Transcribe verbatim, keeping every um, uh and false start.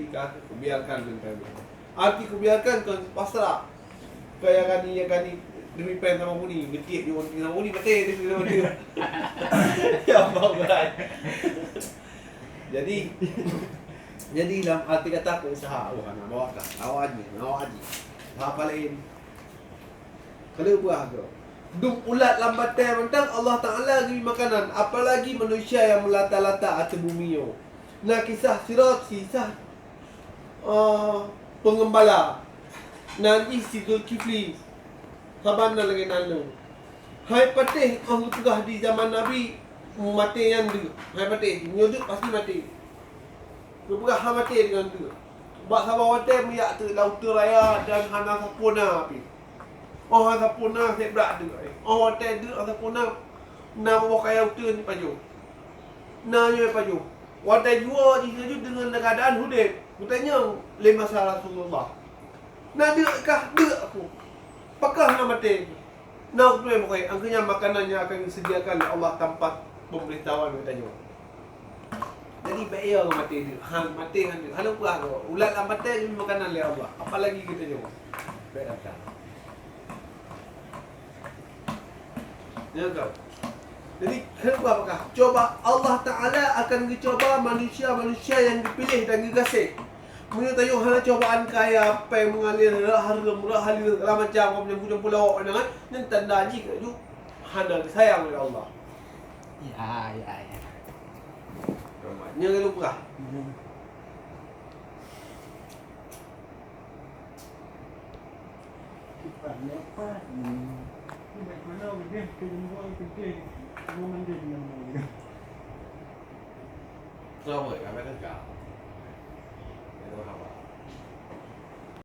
Ka kubiarkan teuntang. Arti kubiarkan kon pasrah. Kaya gani, ya gani, demi pen sama muni, getiek di muni sama muni, maté di muni. Ya Allah, berat. Jadi, jadi dalam arti kata keusaha, oh, anak bawa kah, awak haji, awak haji. Hapa lain. Kalau buah tu. Dum ulat lam batée mantong Allah Taala geubri makanan, apalagi manusia nyang meulata-lata ateueh bumi nyoe. Na kisah sirat, kisah, eh, peungeumbala. Na jih si Zulkifli, saban na lagée nan lôn. Hai patéh, oh geupeugah di zaman Nabi, maté nyan deuek. Hai patéh, nyoe deuek pasti maté. Geupeugah hana maté deungon deuek. Bak saboh watée meuyak teuk lam uteuen raya dan hana sapeue na pih. Oh hana sapeue na, seb brat deuek. Oh watée deuek hana sapeue na, na boh kaya uteuen jipajoh. Na nyoe jipajoh. Watée jiwoe jih laju deungon keuadaan udeb. Geutanyong lé masa Rasulullah, "Na deuek kah?" "Deuek," aku. "Pakon hana maté?" "Na uteuen pokok, angkeunya makanan nyang akan disediakan lé Allah tampat pemberitahuan geutanyoe." Jadi, bék yo maté deuek. Ha, maté ngon deuek. Hana peugah keu ulat lam batée jih makanan lé Allah. Apalagi geutanyoe. Bék rasa. Ya kan? Jadi, hana peugah apakah? Coba Allah Taala akan geucoba manusia-manusia nyang geupiléh dan geugaséh. Meunyoe tanyoe hana cobaan kaya, péng meungalir, rot hareuem, rot haleue, segala macam, nyang pujang pulawok nyan, nyan tanda jih keu hana geusayang lé Allah. Ya, ya, ya. Nyan keuneuk peugah. Hmm. Selamat, kami kerja.